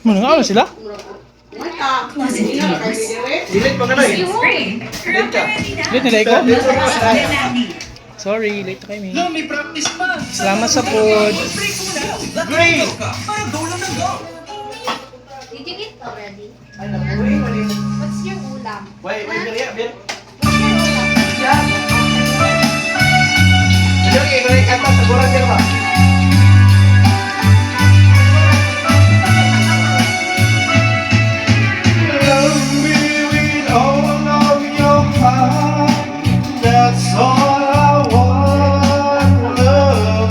Ano sila? Delete pa ka na eh. Delete ka. Late na ko? Sorry, late na kami. May practice pa. Salamat sa food. Green! Para go lang ng go. Did you eat already? What's your ulam? Wait, wait, bir, bir. What's your ulam? Sige, okay, kanta sa gurang bir ba? Love me with all of your heart. That's all I want, love.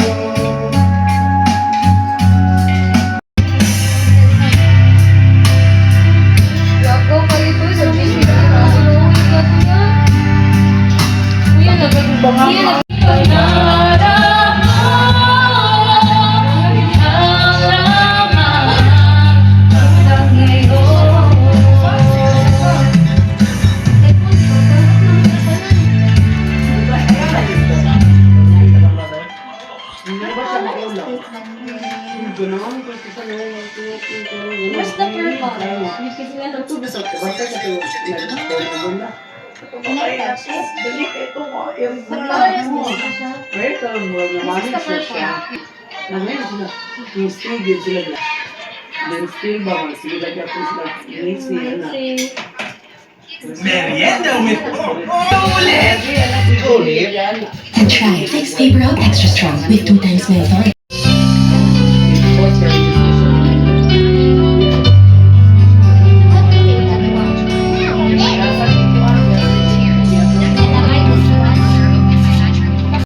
Gago kayo to. Sabi siya. Kuya na. Kuya na. Kuya na. Where's the purple? Can I touch it? What color is this? This is the purple. Merienda with Ulit! And try Vicks Vapor Rub Extra Strong with 2 times menthol.